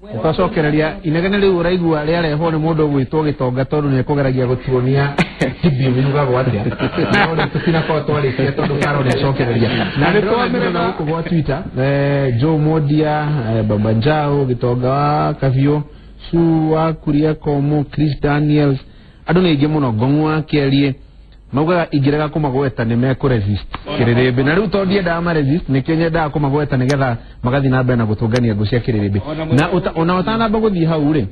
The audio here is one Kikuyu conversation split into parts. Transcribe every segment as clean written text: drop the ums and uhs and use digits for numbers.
Twacokereria inegene rĩu ũraigua rĩarehwo nĩ mũndũ ũgwĩtwo Gĩtonga tondũ nĩ ekũgeragia gũtuonia TB yugagwo atĩa. No rĩu tũtinakorwo twarĩkia tondũ Karo nĩ acokereria. Na nĩ twamerera gũkũ gwa Twitter, Joe Modia, Baba Njau, Gĩtonga wa Kabiũ, Su wa Kuria Komu, Chris Daniels, andũ nĩ aingĩ mũno, Ngong'u wa Kĩarie, maugaga ingĩrega kũmagweta nĩ mekũresist kĩrĩrĩmbĩ, na rĩu tondũ ndiendaga maresist nĩkĩo nyendaga kũmagweta nĩgetha magathiĩ na mbere na gũtũngania ngũ cia kĩrĩrĩmbĩ. Na ona ũtanamba gũthiĩ hau rĩ,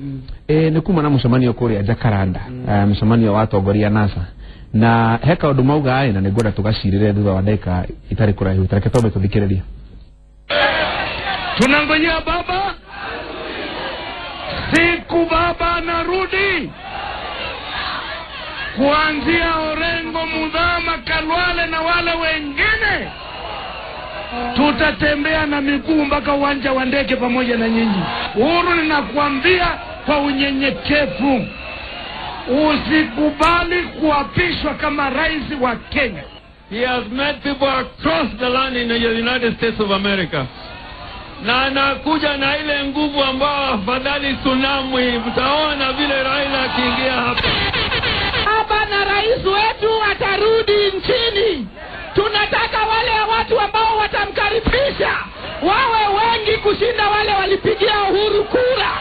nĩ kuma na mũcemanio kũrĩa Jacaranda, mũcemanio wa atongoria NASA, na he kaũndũ mauga ĩ, na nĩngwenda tũgacirĩre thutha wa ndagĩka itarĩ kũraihu. Tareke twambe tũthikĩrĩrie. Tunangojea baba, siku baba anarudi, kuanzia Orengo, Mudhama, Kalwale na wale wengine, tutatembea na miguu mpaka uwanja wa ndege pamoja na nyinyi. Uhuru, ninakuambia kwa unyenyekevu, usikubali kuapishwa kama rais wa Kenya. He has met people across the land in the United States of America. Na anakuja na ile nguvu ambayo afadhali tsunami, mtaona vile Raila akiingia hapa. Hapa na rais wetu atarudi nchini. Tunataka wale watu ambao watamkaribisha wawe wengi kushinda wale walipigia Uhuru kura.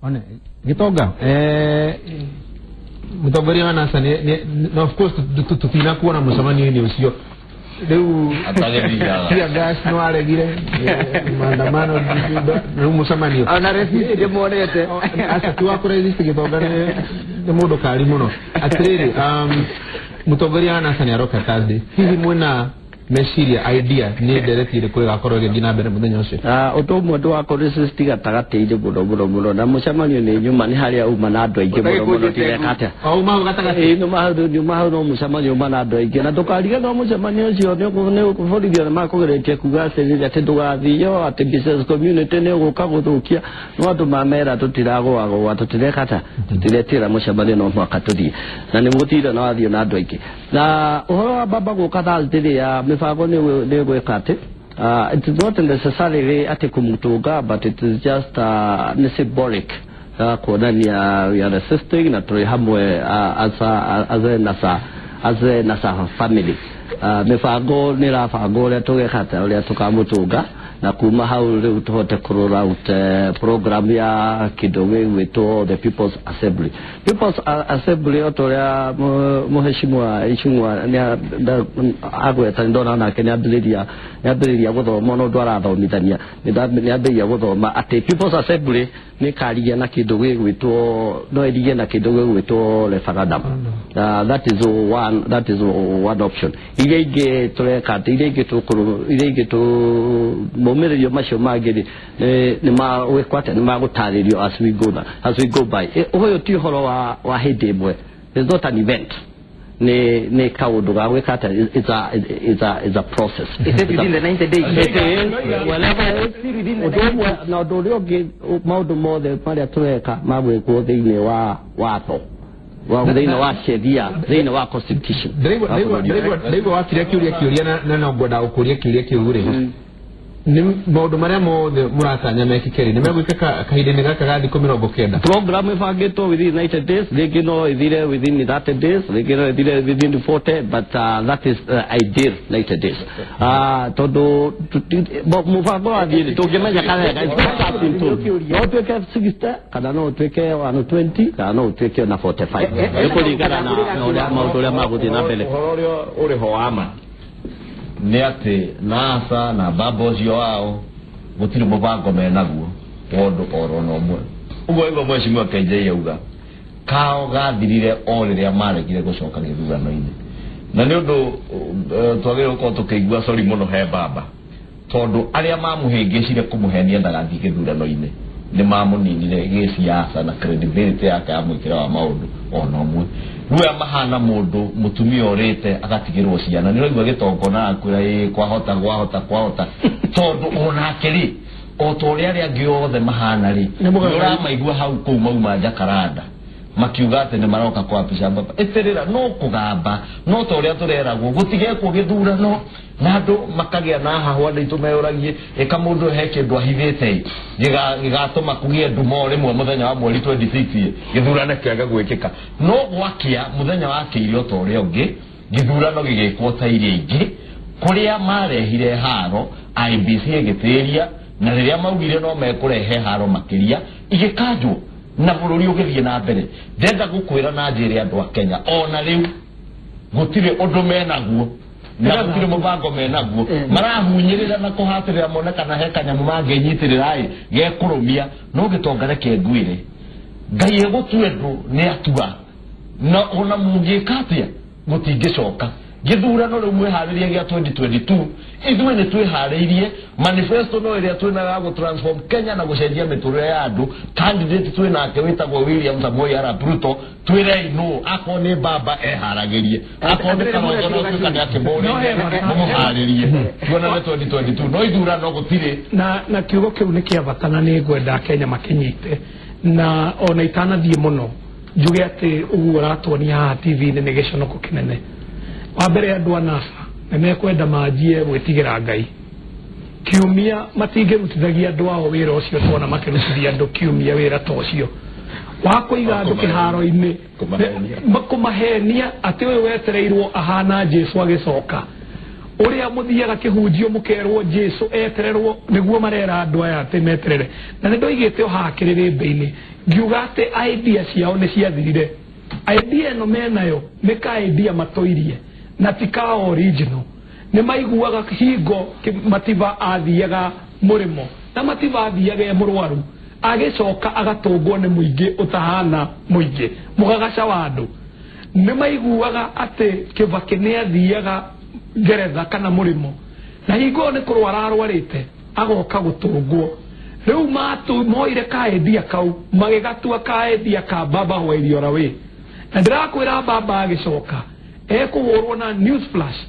One Gĩtonga, mũtongoria wa NASA na of course tũtinakuona mũcemanio-inĩ ũcio rĩu. Atagĩthiaga. Tear gas no aregire, maandamano rĩu mũcemanio ona resist ndĩmuonete. Aca ti wa kũresist, Gĩtonga nĩ mũndũ kari mũno. Atĩrĩrĩ, mũtongoria wa NASA nĩ aroka Thursday, hihi mwĩna meciria, idea nĩ ndereti ĩrĩkũ ĩgakorwo ĩgĩthiĩ na mbere mũthenya ũcio? Ũndũ ũmwe ndũ wa kũresist gatagatĩ-inĩ mũno mũno mũno na mũcemanio nĩ nyuma nĩ harĩa uma na andũ aingĩ mũno mũno ndireka atĩa. O uma hau gatagatĩ. Ĩĩ, nĩuma hau, nĩuma hau, no mũcemanio uma na andũ aingĩ na ndũkariganĩrwo mũcemanio ũcio nĩ borithi othe makũgeretie kuga atĩrĩrĩ atĩ ndũgathio, atĩ business community nĩ ũgũka gũthũkia, no andũ mamera tũtiragũagũa, tũtireka atĩa, tũtiretĩra mũcemanio, no mũhaka tũthiĩ na nĩ mũtire na wathiĩ na andũ aingĩ. Na ũhoro wa baba gũka Thursday rĩ, ya mĩbango nĩ gwĩka atĩ it is not necessarily atĩ kũmũtũnga, but it is just nĩ symbolic kuonania we are resisting na tũrĩ hamwe as a NASA family. Mĩbango nĩ ĩrabangwo ũrĩa tũgeka atĩa, ũrĩa tũkamũtũnga na kuma hau rĩu tũhote kũroll out program ya kĩndũ gĩgwĩtwo the People's Assembly. People's Assembly, o ta ũrĩa mũheshimiwa Ichung'wa agweta, nĩ ndona nake nĩ ambĩrĩria gũthoma, no ũndũ arathomithania nĩ ambĩrĩria gũthoma atĩ People's Assembly nĩ ĩkarigia na kĩndũ gĩgwĩtwo, no ĩrigie na kĩndũ gĩgwĩtwo referendum. That is one option. Iria ingĩ tũreka atĩ iria ingĩ tũkũrũ iria ingĩ tũ maumĩrĩrio macio mangĩ rĩ, nĩ ma gwĩkwo atĩa, nĩ magũtarĩrio as we go by. Ũyũ ti ũhoro wa hĩndĩ ĩmwe. It's not an event, nĩ kaũndũ ga gwĩka atĩa, it's a process. Is it within the 90 days? It is, whenever ũndũ ũmwe na ũndũ ũrĩa ũngĩ, maũndũ mothe marĩa tũreka magwĩkwo thĩinĩ wa watho wa thĩinĩ wa sheria, thĩinĩ wa constitution. Ndĩraigua wakiria kĩũria na no ngwenda gũkũria kĩũria kĩu rĩ, nĩ maũndũ marĩa mothe mũratanya mekĩke rĩ, nĩ megwĩkĩka kahinda-inĩ gaka ga thikũ 90? Program ĩbangĩtwo within 90 days, rĩngĩ no ĩthire within 30 days, rĩngĩ no ĩthire within 40, but that is ideal 90 days, tondũ mũbango wathiĩ rĩ, tũngĩmenya kana it's not that simple. No ũtuĩke 60 kana no ũtuĩke 120 kana no ũtuĩke na 45, nĩ kũringana na ũrĩa maũndũ ũrĩa magũthiĩ na mbere. Ũhoro ũrĩa ũrĩ ho wa ma nĩ atĩ NASA na baba ũcio wao gũtirĩ mũbango menaguo wa ũndũ oro na ũmwe. Ũguo nĩguo mheshimiwa KJ auga kao gathirire o rĩrĩa maregire gũcoka gĩthurano-inĩ, na nĩ ũndũ twagĩrĩirwo gũkorwo tũkĩigua sorry mũno he baba, tondũ arĩa mamũhĩngĩcire kũmũhenia ndagathiĩ gĩthurano-inĩ nĩ mamũninire gĩsiasa na credibility yake ya mwĩkĩre wa maũndũ ona ũmwe. Rĩu aya mahana mũndũ mũtumia ũrĩte agatigĩrwo ciana, nĩ ũraigua gĩtongo na akwĩra ĩ kwahota kwahota kwahota, tondũ onake rĩ, o ta ũrĩa arĩa angĩ othe mahana rĩ, Nĩ mũgagaru. nĩ ũramaigua hau kũu mauma Jacaranda. Makiuga atĩ nĩ maroka kwapisha baba ĩtĩrĩra no kũgamba no ta ũrĩa tũreragwo gũtigekwo gĩthurano na andũ makagĩa na hahũ andũ aitũ meyũragie ĩka mũndũ he kĩndũ ahithĩte gĩgatũma kũgĩe ndumo rĩmwe mũthenya wa mweri 26 gĩthurano kĩaga gwĩkĩka no gwakĩa mũthenya wa kĩirio ta ũrĩa ũngĩ gĩthurano gĩgĩkwo ta iria ingĩ kũrĩa marehire haro IBC ĩgĩtĩria na rĩrĩa maugire no mekũrehe haro makĩria igĩkanjwo na bũrũri ũgĩthiĩ na mbere. Ndenda gũkwĩra na njĩre andũ a Kenya ona rĩu gũtirĩ ũndũ menaguo na gũtirĩ mũbango menaguo marahunyĩrĩra na kũhatĩrĩra mone kana he kanyamũ mangĩnyitĩrĩra ĩ gekũrũmia no gĩtonga reke ngwĩre Ngai egũtue ndũ nĩ atua na ona mũngĩka atĩa mũtingĩcoka. Gĩthurano rĩu mwĩharĩrie gĩa 2022 ithuĩ nĩ twĩharĩirie manifesto no ĩrĩa twĩnayo ya gũ-transform Kenya na gũcenjia mĩtũrĩre ya andũ. Candidate twĩnake wĩtagwo William Samoei Arap Ruto twĩrei nũ akorwo nĩ baba eharagĩrie akorwo nĩ Kalonzo no tuĩka nĩ akĩmũrĩrie mũmũharĩrie tuonane 2022 no ithurano gũtirĩ. Na kiugo kĩu nĩ kĩa bata na nĩ ngwenda Kenya makĩnyite na ona itanathiĩ mũno njuge atĩ ũguo ũratuonia haha TV-inĩ nĩ gĩconoko kĩnene. Wa mbere andũ a NASA nĩ mekwenda manjie gwĩtigĩra Ngai. Kiumia matingĩrutithagia andũ ao wĩra ũcio tuona makĩrutithia andũ kiumia wĩra ta ũcio wa kũiga andũ kĩharo-inĩ kũmahenia atĩ ũyũ wetereirwo ahana Jesu agĩcoka ũrĩa mũthiaga kĩhunjio mũkerwo Jesu etererwo nĩguo marera andũ aya atĩ meterere. Na nĩ ndoigĩte o haha kĩrĩrĩmbĩ-inĩ ngiuga atĩ idea ciao nĩ ciathirire. Idea ĩno menayo nĩ ka idea matũirie na ti ka original. Nĩ maiguaga hingo Matiba athiaga mũrĩmo na Matiba athiaga e mũrwaru agĩcoka agatũngwo nĩ mũingĩ ũtahana mũingĩ mũgagaca wa andũ. Nĩ maiguaga atĩ Kĩbakĩ nĩ athiaga Ngeretha kana mũrĩmo na hingo nĩ kũrwara arwarĩte agoka gũtũngwo. Rĩu moire kaendia kau magĩgatua kaendia ka baba Wairiora wĩ na ndĩrakwĩra baba agĩcoka ekũhũrwo na news flash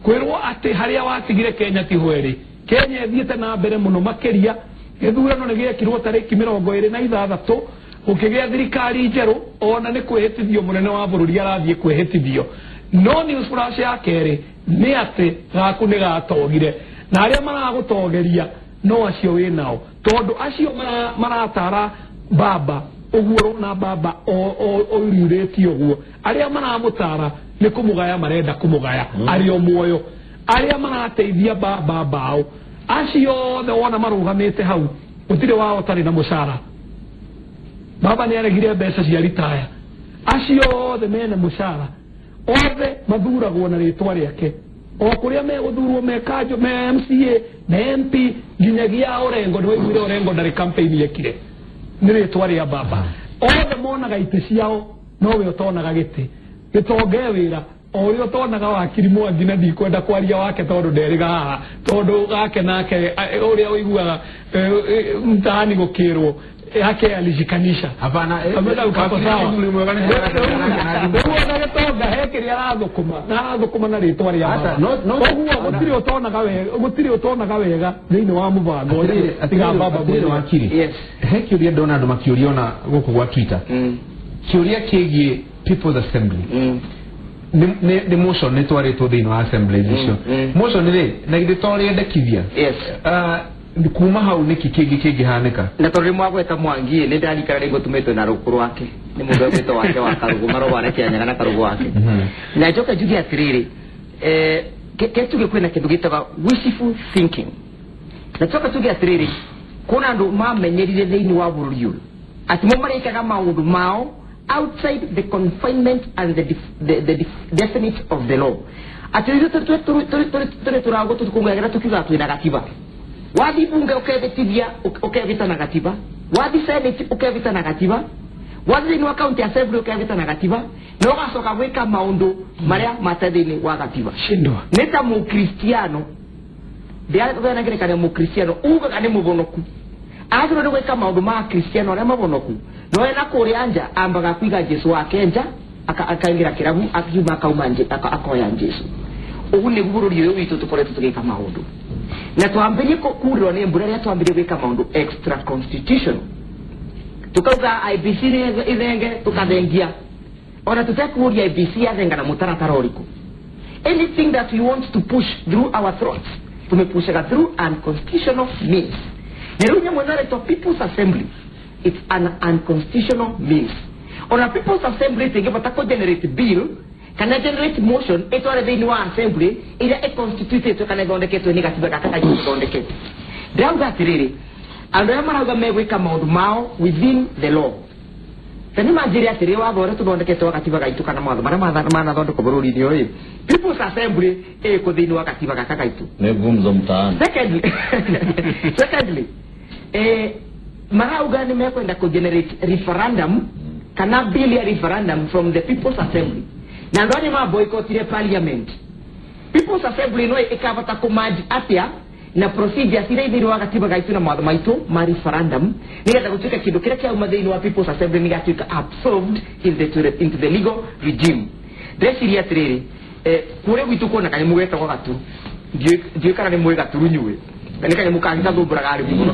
kwĩrwo atĩ harĩa watigire Kenya ti hwerĩ. Kenya ĩthiĩte na mbere mũno makĩria. Gĩthurano nĩ gĩekirwo tarĩki 26 gũkĩgĩa thirikari njerũ ona nĩ kwĩhĩtithio mũnene wa bũrũri arathiĩ kwĩhĩtithio. No news flash ya kerĩ nĩ atĩ gaku nĩ gatogire na arĩa maragũtogeria no acio wĩ nao tondũ acio maratara baba ũguo ũrona baba oiriurĩtie ũguo arĩa maramũtara nĩ kũmũgaya marenda kũmũgaya arĩ o muoyo arĩa marateithia baba bao acio othe wona marũgamĩte hau gũtirĩ wao ũtarĩ na mũcara. Baba nĩ aregire mbeca cia ritaya acio othe mena mũcara othe mathuragwo na rĩtwa rĩake o kũrĩa megũthurwo me kanjũ me MCA na MP nginyagia Orengo nĩ waiguire Orengo ndarĩ campaign yekire nĩ rĩtwa rĩa baba. Othe monaga itĩ ciao nowe ũtonaga gĩtĩ gĩtonge wĩra o ũrĩa ũtonaga wakiri Mwangi na ndikwenda kwaria wake tondũ nderĩga haha tondũ gake nake ũrĩa ũiguaga mtaani gũkĩrwo yake alijikanisha hapana kako sawa na gĩtonga he kĩrĩa arathũkũma na arathũkũma na rĩtwa rĩa baba ũguo gũtirĩ ũtonaga wega thĩinĩ wa mũbango ũcio tiga baba mwene wakiri. He kĩũria ndona andũ makĩũria ona gũkũ gwa Twitter kĩũria kĩgiĩ People's Assembly nĩ motion nĩ twarĩtwo thĩinĩ wa assembly icio motion rĩ na githĩ to rĩendekithia kuma hau nĩkĩ kĩngĩ kĩngĩhanĩka na tondũ mwagweta Mwangi nĩ ndarikara rĩngĩ ũtumĩtwo na rũkũ rwake nĩ mũndũ egwĩtwo wake wa karũgũ marogwana Kĩanyaga na karũgũ wake na njoke njuge atĩrĩrĩ ke tuge kwĩna kĩndũ gĩtagwo wishful thinking na njoke tuge atĩrĩrĩ kwĩna andũ mamenyerire thĩinĩ wa bũrũri ũyũ atĩ mo marĩkaga maũndũ mao outside the confinement and the definite of the law atĩ ithuĩ tũrĩ tũragwo tũkũngagĩra tũkiugaga twĩna gatiba wathi bunge ukevitithia ukevita na gatiba wathi senate ukevita na gatiba wathi thĩinĩ wa county assembly ukevita na gatiba na ũgacoka gwĩka maũndũ marĩa mate thĩinĩ wa gatiba. Nĩ ta mũkristiano ndĩrathana ngerekano mũkristiano ugaga nĩ mũvonoku agĩrĩirwo nĩ gwĩka maũndũ ma kristiano arĩa mavonoku no ena kũrĩa nja ambaga kũiga Jesu wake nja akaingĩra kĩrabu akiuma akauma nje akoya Jesu. Ũguo nĩguo bũrũri ũyũ witũ tũkoretwo tũgĩka maũndũ na twambĩrie kuurĩrwo nĩ mbura rĩrĩa twambĩrie gwĩka maũndũ extra constitutional Tukauga IBC nĩ ithenge tukathengia. Ona tutekuria IBC yathenga na mutaratara ũrĩkũ. Anything that we want to push through our throats tumepushaga through unconstitutional means. Na rĩu nyamũ ĩno ĩretwo People's Assembly, it's an unconstitutional means. Ona People's Assembly ĩngĩbata kũ generate bill kana generate motion ĩtware thĩinĩ wa assembly ĩrĩa ĩconstitutĩtwo kana ĩthondeketwo nĩ gatiba gaka kaitũ gũthondeketwo. Ndĩrauga atĩrĩrĩ, andũ arĩa marauga megwĩka maũndũ mao within the law, ta nĩ manjĩre atĩrĩ, watho ũrĩa tũthondekete wa gatiba gaitũ kana mawatho marĩa manathondekwo bũrũri-inĩ ũyũ, People's Assembly ĩkũ thĩinĩ wa gatiba gaka gaitũ? Nĩ gumzo mtaani. Secondly, marauga nĩ mekwenda kũ generate referendum kana bill ya referendum from the People's Assembly, na andũ arĩa maboycotire parliament. People's Assembly no ĩkabata kũmanji atĩa na procedures iria thĩinĩ wa gatiba gaitũ na mawatho maitũ ma referendum, nĩgetha gũtuĩka kĩndũ kĩrĩa kĩauma thĩinĩ wa People's Assembly nĩgĩgatuĩka absorbed into the legal regime. Ndĩreciria atĩrĩrĩ, kũrĩa gwitũ kuona kanyamũ getagwo gaturu, ndiũĩ kana nĩ mũĩ gaturu nyuĩ, nĩ kanyamũ kangĩ gathumbũraga arĩmi mũno,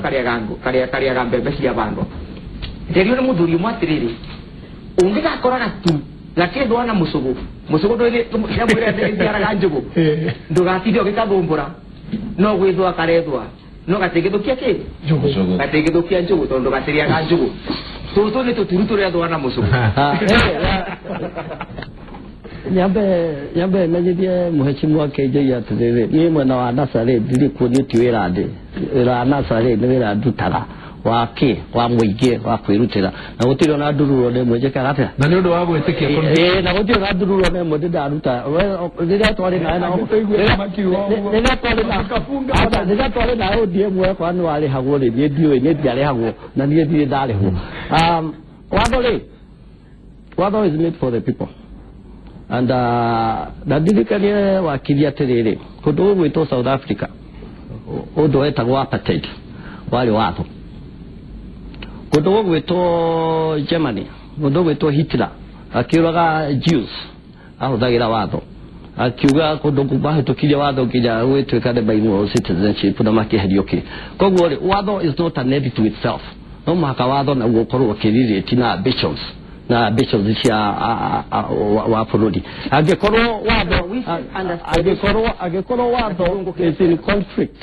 karĩaga mbembe cia bandwa. Nderio nĩ mũthuri ũmwe atĩrĩrĩ, ũngĩgakora gaturu gakĩthũa na mũcũgũ, mũcũgũ ndũrĩ ĩciaraga njũgũ, ndũgatinde ũgĩgathumbũra, no gwĩthũa karethũa, no gatingĩthũkia kĩ? Njũgũ. Gatingĩthũkia njũgũ tondũ gatĩrĩaga njũgũ. Tũtũ nĩ tũturu tũrĩa na mũcũgũ. Nyambe menyithie mũhecimu wa KJ atĩrĩrĩ, niĩ mwena wa NASA rĩ ndirĩ kuo, niĩ ti wĩra ndĩ wĩra wa NASA rĩ nĩ wĩra ndutaga wa kĩ wa mũingĩ wa kwĩrutĩra, na gũtirĩ ona ndururo nĩ ĩmwe njĩkaga atĩa, na nĩ ũndũ wa gwĩtĩkia, na gũtirĩ ona ndururo nĩ ĩmwe ndĩ ndaruta. Rĩrĩa twarĩ nawe rĩrĩa twarĩ na ODM wekwa nĩ warĩhagwo rĩ, niĩ ndiũĩ, niĩ ndiarĩhagwo na niĩ ndirĩ ndarĩhwo. Watho rĩ, watho is made for the people. And na ndirikanie wakiri atĩrĩrĩ, kũndũ gũgwĩtwo South Africa ũndũ wetagwo apartheid warĩ watho. Kũndũ gũgwĩtwo Germany, mũndũ ũgwĩtwo Hitler akĩũraga Jews ahũthagĩra watho, akiuga kũndũ mahĩtũkirie watho nginya gwĩtuĩka nĩ mainwo citizenship na makĩeherio kĩ. Koguo rĩ, watho is not an end to itself, no mũhaka watho naguo ũkorwo ũkĩrirĩti na ambitions na ambitions cia wa bũrũri. Angĩkorwo watho angĩkorwo watho is in conflict,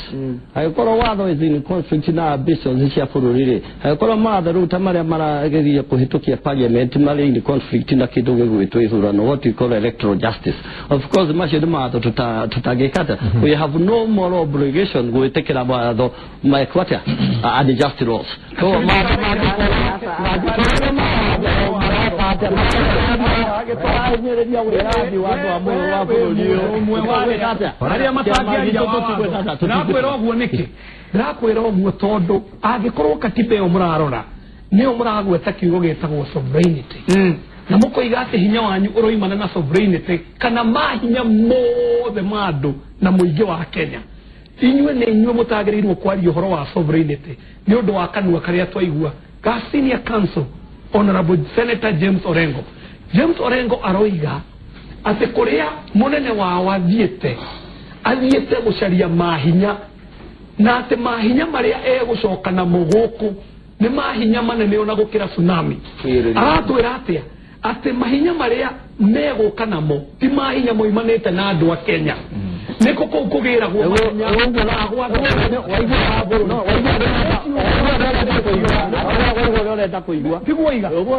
angĩkorwo watho is in conflict na ambitions cia bũrũri rĩ, angĩkorwo mawatho rĩu ta marĩa marageria kũhĩtũkia parliament marĩ in conflict na kĩndũ gĩgwĩtwo ithurano, what we call electoral justice, of course macio nĩ mawatho tutangĩkata. We have no moral obligation gwĩtĩkĩra mawatho mekwo atĩa, unjust laws. Koguo marahinyĩrĩria wĩyathi wa andũ a wa bũrũri ũyũ arĩa matangĩaria watho. Ndĩrakwĩra ũguo nĩkĩ? Ndĩrakwĩra ũguo tondũ angĩkorwo katiba ĩyo mũrarora nĩyo mũragweta kiugo gĩtagwo sovereignty, na mũkoiga atĩ hinya wanyu ũroimana na sovereignty kana mahinya mothe ma andũ na mũingĩ wa Kenya, inyuĩ nĩ inyuĩ mũtagĩrĩirwo kwaria ũhoro wa sovereignty nĩ ũndũ wa kanua karĩa twaigua ga senior counsel Honorable Senator James Orengo. James Orengo aroiga atĩ kũrĩa mũnene wao athiĩte athiĩte gũcaria mahinya, na atĩ mahinya marĩa egũcoka namo gũkũ nĩ mahinya manene ona gũkĩra tsunami. Aratwĩra atĩa? Atĩ mahinya marĩa megũka namo ti mahinya moimanĩte na andũ a Kenya. Nĩkũ kũu kũgĩragwo mahinya ũrenda kũigua tiguo iga waigua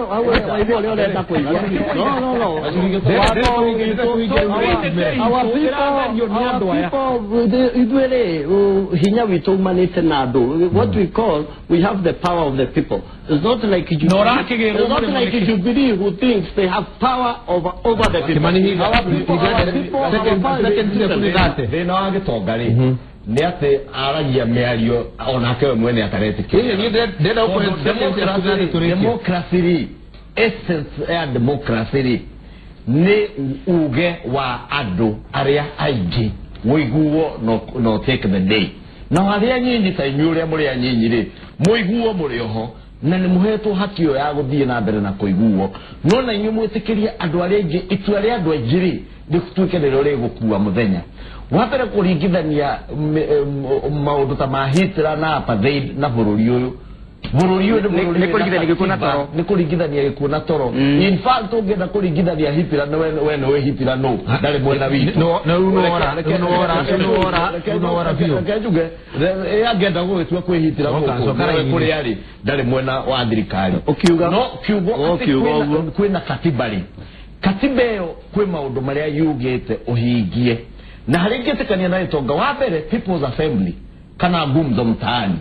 ũrĩa ũrenda kũigua. No no no, ithuĩ rĩ, hinya witũ umanĩte na andũ. What we call, we have the power of the people. It's not like Jubilee, not like Jubilee who thinks they have power over the people. Our people, our people, our power. Thĩna wa gĩtonga rĩ nĩ atĩ aragia mĩario onake we mwene ataretĩkĩra. Democracy rĩ, essence ya democracy rĩ nĩ uge wa andũ arĩa aingĩ mũiguo no take the day, na arĩa nyinyi ta inyuĩ ũrĩa mũrĩ anyinyi rĩ mũiguo mũrĩ oho na nĩ mũhetwo haki ĩyo ya gũthiĩ na mbere na kũiguo, no na inyuĩ mwĩtĩkĩrie andũ arĩa aingĩ, itua rĩa andũ aingĩ rĩ rĩtuĩke nĩrĩo rĩgũkua mũthenya. Wa mbere kũringithania maũndũ ta ma Hitler na apartheid na bũrũri ũyũ Bũrũri ũyũ nĩ kũringithania gĩkuũ na toro. Nĩ kũringithania gĩkuũ na toro. In fact ũngĩenda kũringithania Hitler we nĩwe Hitler no ndarĩ mwena witũ. No ora biũ. Reke njuge angĩenda gũgĩtua kwĩ Hitler gũkũ kũrĩa arĩ ndarĩ mwena wa thirikari. Ũkiuga no kiugo atĩ kwĩna katiba rĩ, katiba ĩyo kwĩ maũndũ marĩa yugĩte ũhingie, na harĩa ingĩtĩkania na Gĩtonga wa mbere People's Assembly kana gumzo mtaani.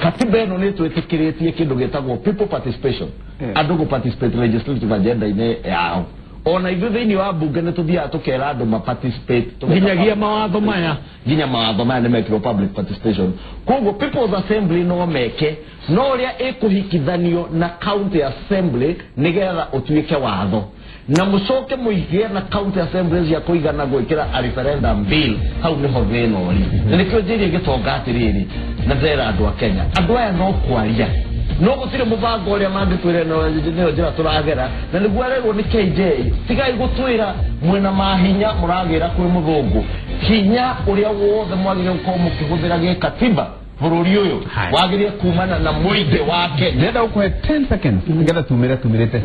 Katiba ĩno nĩ twĩtĩkĩrĩtie kĩndũ gĩtagwo people participation, andũ gũ participate legislative agenda-inĩ yao. Ona ithuĩ thĩinĩ wa bunge nĩ tũthiaga tũkera andũ ma participate nginyagia mawatho maya, nginya mawatho maya nĩ mekirwo public participation. Koguo People's Assembly no meke, no ũrĩa ĩkũhikithanio na county assembly nĩgetha ũtuĩke watho, na mũcoke mũigĩe na county assembly cia kũigana gwĩkĩra a referendum bill. Hau nĩho thĩna ũrĩ, na nĩkĩo njĩrie Gĩtonga atĩrĩrĩ, na ndĩrera andũ a Kenya, andũ aya no kwaria no gũtirĩ mũbango ũrĩa mangĩtwĩra nĩyo njĩra tũragera, na nĩguo arerwo nĩ KJ tigai gũtwĩra mwĩna mahinya mũragĩra kwĩ mũthũngũ. Hinya ũrĩa wothe mwagĩrĩire gũkorwo mũkĩhũthĩra gĩkatiba bũrũri ũyũ wagĩrĩire kumana na mũingĩ wa Kenya. Ndĩrenda gũkũhe 10 seconds nĩgetha tumĩre tumĩrĩte.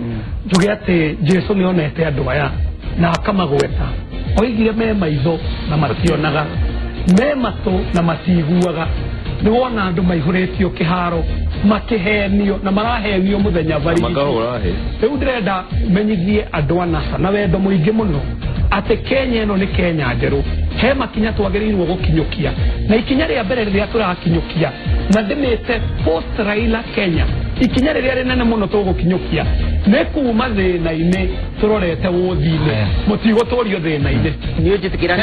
Njuge atĩ Jesu nĩ onete andũ aya na akamagweta, oigire me maitho na mationaga, me matũ na matiguaga. Nĩ wona andũ maihũrĩtio kĩharo makĩhenio na marahenio mũthenya barigi. Rĩu ndĩrenda menyithie andũ a NASA na wendo mũingĩ mũno atĩ Kenya ĩno nĩ Kenya njerũ. He makinya twagĩrĩirwo gũkinyũkia, na ikinya rĩa mbere rĩrĩa tũrakinyũkia na ndĩmĩte post Raila Kenya, ikinya rĩrĩa rĩnene mũno tũgũkinyũkia nĩ kuma thĩna-inĩ tũrorete wũthi-inĩ, mũtigũtũrio thĩna-inĩ. Niĩ njĩtĩkĩra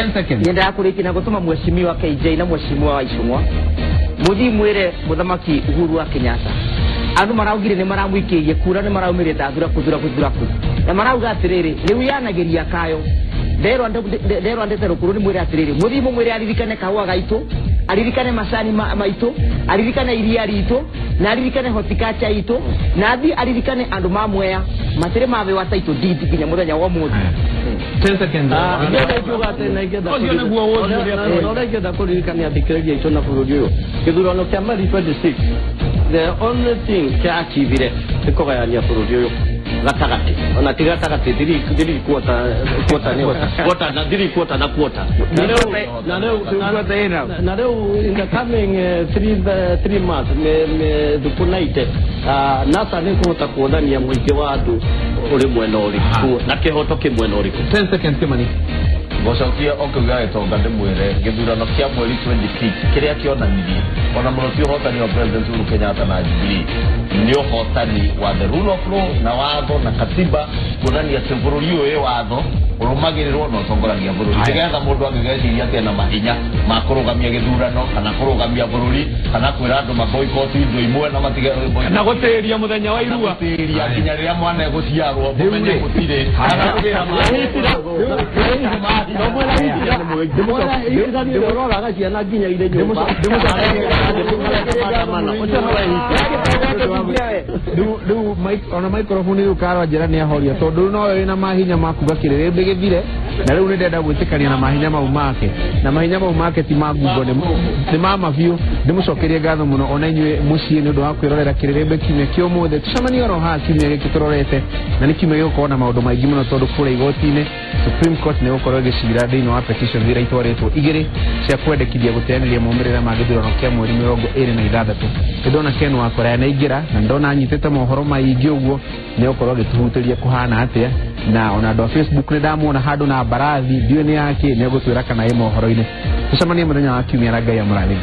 nyendaga kũrĩkia na gũtũma mheshimiwa KJ na mheshimiwa wa Icũng'wa mũthiĩ mwĩre mũthamaki Uhuru wa Kenyatta andũ maraugire nĩ maramũikĩirie kura, nĩ maraumĩrĩte thuraku thuraku thuraku, na marauga atĩrĩrĩ rĩu yanagĩria kayo nderwo ndete rũkũrũ nĩ mwĩre atĩrĩrĩ mũthiĩ mũmwĩre aririkane kahũa gaitũ, aririkane macani maitũ, aririkane iria ritũ, na aririkane horticulture itũ, na athiĩ aririkane andũ ma Mwea matirĩ mabewa title deed nginya mũthenya wa ũmũthĩ. 10 seconds. Ũrĩa kũririkania athikĩrĩria aitũ na bũrũri ũyũ, gĩthurano kĩa mweri 26 the only thing kĩachivire nĩ kũgayania bũrũri ũyũ gatagatĩ, ona ti gatagatĩ, thiri quarter quarter na thiri quarter na quarter, na rĩu in the coming 3 months thukũ 90 NASA nĩ kũhota kuonania mũingĩ wa andũ ũrĩ mwena ũrĩkũ na kĩhoto kĩ mwena ũrĩkũ. 10 seconds Kimani. Gũcokia o kĩu Gĩtonga ndĩmwĩre gĩthurano kĩa mweri 26 kĩrĩa kĩonanirie ona mũno ti ũhotani wa President Uhuru Kenyatta na Jubilee, nĩ ũhotani wa the rule of law na watho na katiba, kuonania atĩ bũrũri ũyũ wĩ watho ũrũmagĩrĩrwo na ũtongoragia bũrũri, nĩgetha mũndũ angĩgeciria atĩ ena mahinya ma kũrũgamia gĩthurano kana kũrũgamia bũrũri kana kwĩra andũ maboikoti indo imwe na matige na gũtĩria mũthenya wa irua, gũtĩria nginya rĩrĩa mwana egũciarwo mũmenye gũtirĩ kana kũgĩra ũroraga ciana nginya irĩ nyũmba. Rĩu ona microphone rĩu Karwa njĩra nĩ ahoria tondũ no wĩna mahinya ma kuga kĩrĩrĩmbĩ gĩthire, na rĩu nĩ ndĩrenda gwĩtĩkania na mahinya mau make, na mahinya mau make ti ma ngungo, nĩ ma mabiũ. Ndĩmũcokerie ngatho mũno ona inyuĩ mũciĩ nĩ ũndũ wa kwĩrorera kĩrĩrĩmbĩ kiumia kĩa ũmũthĩ. Tũcemanie oro haha kiumia gĩkĩ tũrorete, na nĩ kiumia gĩgũkorwo na maũndũ maingĩ mũno tondũ kũrĩa igoti-inĩ Supreme Court nĩ gũkorwo ĩgĩcira thĩinĩ wa petition iria itwarĩtwo igĩrĩ cia kwendekithia gũteanĩria maumĩrĩra ma gĩthurano kĩa mweri 26. Nĩndona Ken Wakora nĩaingĩra na ndona anyitĩte mohoro maingĩ ũguo nĩ gũkorwo agĩtũhutĩria kũhana atĩa, na ona andũ a Facebook nĩ ndamuona handũ na mbarathi ndiũĩ nĩ yake, nĩ egũtwĩra kana ĩ mohoro-inĩ. Tũcemanie mũthenya wa kiumia na Ngai amũrathime.